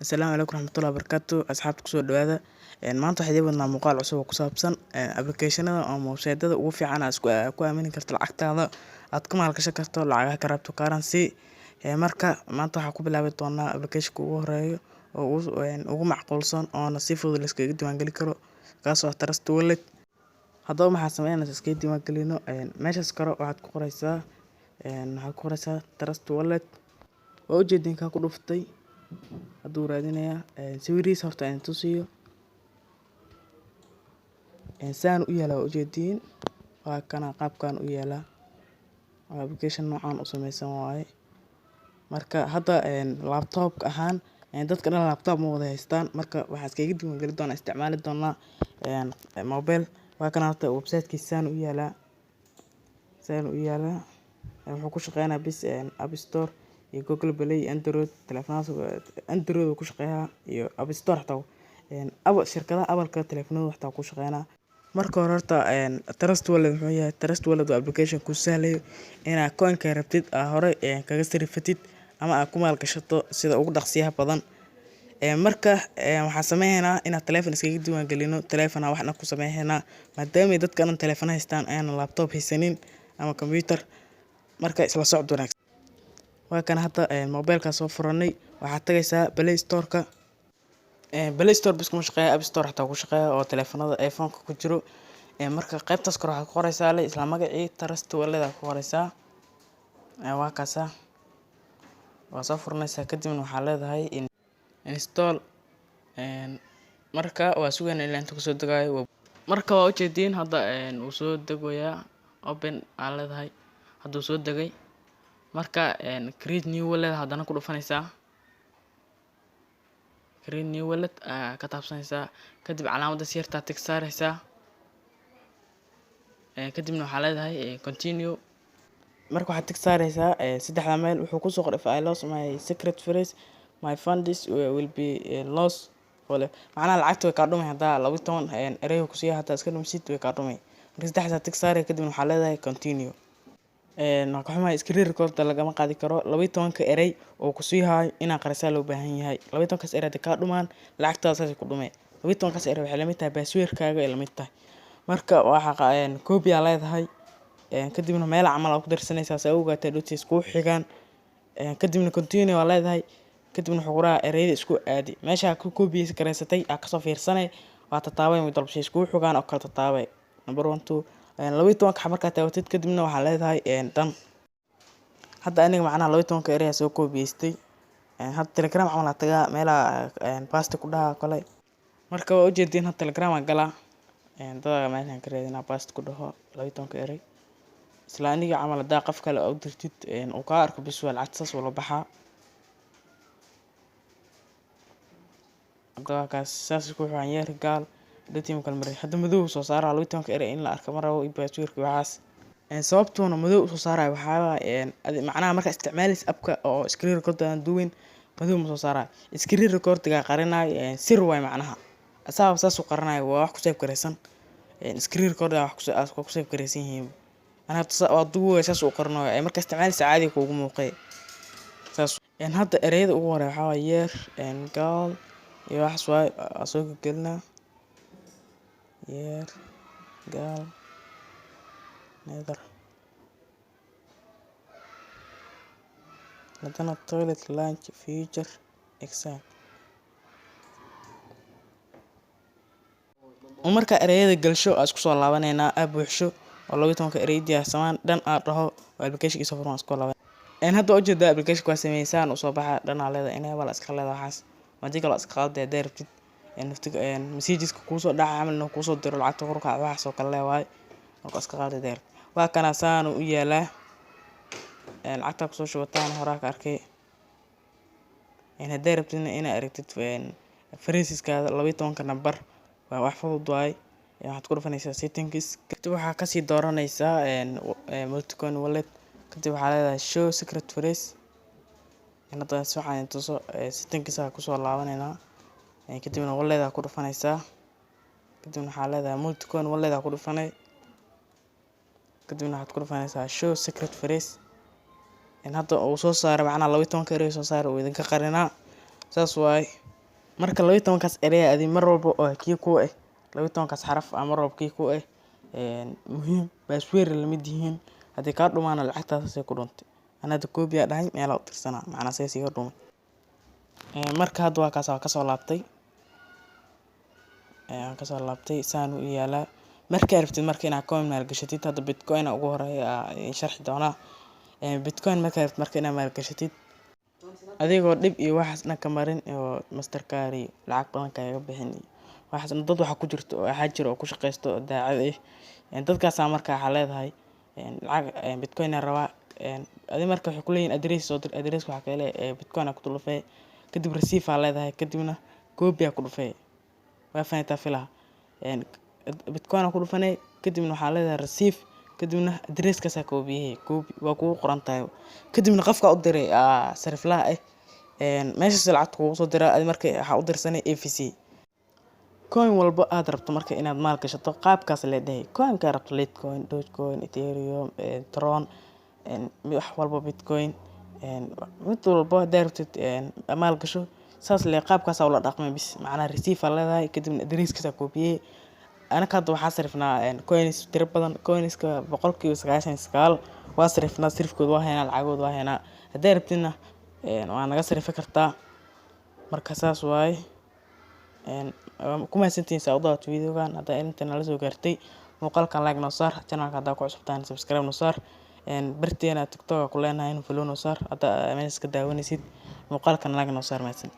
Asalaamu calaykum waraxmatullahi wabarakaatu. Asxaabta, kusoo dhawaada. Maanta waxaa idiin wadnaa muuqaal cusub oo ku saabsan applicationada ama website-yada ugu fiican aad isku ku aamini karto lacagtaada, aad ku maalgashan karto lacagaha cryptocurrency. Marka maanta waxaa ku bilaabi doonaa applicationka ugu horeeyo oo ugu macquulsan, oona si fudud la iskaga diiwaangeli karo, kaasoo ah Trust Wallet. Haddaba maxaa sameynaysa iskaga diiwaangelino? Meeshaas kore waxaad ku qoraysaa Trust Wallet. Waa ujeedin kaa ku dhuftay, hadduu raadinayaa sawirihiisa. Horta aan tusiyo saan u yaala. Waa ujeediin, waa kana qaabkan u yaalaa. Waa application noocan u sameysan waaye. Marka hadda laptop ahaan, dadka dhan laptop ma wada haystaan. Marka waxaa iskaga diiwaangeli doonaa, isticmaali doonaa mobile. Waa kana horta website-kiisa, saan u yaalaa, saan u yaalaa. Wuxuu ku shaqeynaa bis App Store iyo Google Play. Android telefoonadaas, Android uu ku shaqeeyaa iyo App Store, xataa shirkadaha Apple-ka telefoonadooda xataa ku shaqeynaa. Marka hore horta, Trust Wallet muxuu yahay? Trust Wallet waa application kuu sahlayo inaad coin-ka rabtid aa hore kaga sarifatid ama aad ku maalgashato sida ugu dhaqsiyaha badan. Marka waxaan sameyneynaa inaan telefoon iskaga diiwaangelino. Telefoon aan waxna ku sameyneynaa, maadaama dadka dhan telefoon haystaan, ayna laptop haysanin ama computer. Marka isla socod wanaagsan. Waa kana hadda mobile-ka soo furanay. Waxaad tagaysaa Play Store-ka. Play Store bis kuma shaqeeya, App Store xataa ku shaqeeya oo telefoonada iPhone-ka ku jiro. Marka qaybtaas kore waxaad ku qoraysaa le isla magacii Trust Wallet aad ku qoraysaa. Waa kaasa, waa soo furanaysaa. Kadibna waxaa leedahay install. Marka waa sugayna ilaa inta kasoo degayo. Marka waa ujeediin, hadda wuu soo degoyaa. Open aa leedahay. Hadduu soo degay, marka create new wallet haddana ku dhufanaysaa. Create new wallet ayaa ka taabsanaysaa. Kadib calaamadda sirtaa tick saaraysaa. Kadibna waxaa leedahay continue. Marka waxaad tick saaraysaa saddexda meel. Wuxuu kusoo qoray, "If I lost my secret phrase, my funds will be lost." Macnaha lacagta way kaa dhumay haddaa 12 ereyga kusiiya hadaa iska dhumisid, way kaa dhumay. Marka saddexdaas tick saaraya, kadibna waxaa leedahay continue. Waan ka xumahay, screen record lagama qaadi karo. 12-ka erey oo kusii haayo inaa qarisaa loo baahan yahay. 12-kaas erey hadii kaa dhumaan, lacagtaada saasay ku dhumay. 12-kaas erey waxay lamid tahay passwordkaaga ay lamid tahay. Marka waxaa copy aa leedahay, kadibna meel camal aa ku darsanaysaa si aa u ogaato hadhowti iskugu xigaan. Kadibna continue aa leedahay. Kadibna wuxuu ku dhahaa ereyada isku aadi. Meesha ku copy gareysatay aa kasoo fiirsanay, waa tataabay mid walba si iskugu xigaan oo kala tataabay, number one, two, 12-ka xabo. Markaa taabatid, kadibna waxaa leedahay done. Hadda aniga macnaha 12-ka erey aa soo copy-yeystay. Hadda Telegram camal aa tagaa, meelaha paste ku dhahaa kale. Marka waa ujeediin, hadda Telegram aan galaa, dadaa meeshaan ka raadinaa, paste ku dhaho 12-ka erey. Isla aniga camal hadaa qof kale u dirtid, uu kaa arko, bis waa lacagta saas ula baxaa. Hadda waa kaas, saas isku xigaan yeer gaal hadhowtii kala maray. Hadda madow soo saaraa. 12-ka erey in la arko ma rabo iyo passwordka waxaas. Sababtuuna madow usoo saarayo waxaa waaye, macnaha markaa isticmaaleysid appka oo screen record aan duweyn, madow ma soo saarayo. Screen recordiga qarinayo, sir waay. Macnaha asaaba saas u qarinayo, waa wax ku save gareysan. Screen record wax ku save gareysan yihiin. Ana waa duubaya, saas u qarinayo. Markaa isticmaaleysid caadi kuugu muuqay saas. Hadda ereyada ugu horeeya waxaa waaye year, gaal iyo waxaas waaye. Waa soo gelinaa year, gaal, nether, haddana toilet, lunch, future, exam. Marka ereyada galsho, aa isku soo laabaneynaa. Aa buuxsho oo 12-ka erey diyaarsamaan dhan aa dhaho oo application isoo furmaan, isku laaban. Hadda waa ujeedaa, application waa sameysaan, usoo baxa. Dhan aa leedahay, enable iska leedahay. Waxaas hadii kale waa iska qalday. Haddaa rabtid naftiga messageska kuusoo dhaca camal inuu kuusoo diro, lacagta kor u kaco, waxaas oo kale leewaay. Marka iska qalday haddaa rabtid. Waa kana, saan u yaalaa. Lacagta kusoo shubataan horaa ka arkay. Haddaa rabtidna inaa aragtid phraseskaada, 12-ka number, waa wax fudud waaye. Waxaad ku dhufanaysaa settings, kadib waxaa kasii dooranaysaa multicoin wallet. Kadib waxaa leedahay show secret phrase. Hadda si waxaan tuso, settings aa kusoo laabaneynaa. Kadibna wallet aa ku dhufanaysaa. Kadibna waxaa leedahay multicoin wallet aa ku dhufanay. Kadibna waxaad ku dhufanaysaa show secret phrase. Hadda uu soo saaray, macnaha 12-ka erey soo saaray uu idinka qarinaa. Saas waaye. Marka 12-kaas erey adi mar walba oo kii ku ah, 12-kaas xaraf aa mar walba kii ku ah muhiim, password lamid yihiin. Haddii kaa dhumaana, lacagtaas saasay ku dhuntay. Ana hadda copy aa dhahay, meelaa u tirsanaa, macnaa saas iga dhumay. Marka hadda waa kaas, waa kasoo laabtay, waan kasoo laabtay, saan u yaalaa. Markaa rabtid marka inaad coin maalgashatid, hadda Bitcoin ugu horeeya aa sharxi doonaa. Bitcoin markaa rabtid marka inaad maalgashatid, adigoo dhib iyo waxaas dhan ka marin oo Mastercard iyo lacag badan kaaga bixin iyo waxaas dhan, dad waxaa ku jirto, waxaa jiro oo ku shaqeysto oo daacad ah. Dadkaasaa marka waxaa leedahay lacag Bitcoin aan rabaa. Adi marka waxay kuleeyihin address soo dir. Address waxaa ka hele Bitcoin aa ku dhufee, kadib receive aa leedahay, kadibna copy aa ku dhufee. Waa fahantaa filaha. Bitcoin aa ku dhufanay, kadibna waxaa leedahay receive, kadibna addresskaasaa koobiyey, copy waa kugu qoran tahay. Kadibna qofka u diray sariflaha ah meeshaas lacagta kugu soo diraa. Adi marka waxaa u dirsanay EVC. Coin walba aad rabto marka inaad maal gashato, qaabkaas lee dhahay. Coinka rabto, Litecoin, Dogecoin, Ethereum, Tron, wax walba, Bitcoin, mid walba haddaa rabtid maal gasho, saas lee qaabkaas ula dhaqmay bis. Macnaha receive aa leedahay, kadibna addresskiisa koobiyey. Anaka hadda waxaa sarifnaa coins tiro badan. Coinska 99% waa sarifnaa, sarifkooda waa haynaa, lacagooda waa haynaa. Haddaa rabtidna waa naga sarifi kartaa. Marka saas waaye. Waa ku mahadsantihiin saa u daawato videogan. Haddaa inta nala soo gaartay muuqaalkan, like noo saar. Channelka haddaa ku cusubtahay, subscribe noo saar. Barteena TikTok ku leenahay, follow noo saar. Haddaa meeshaas ka daawanaysid muuqaalkan, like noo saar. Mahadsan.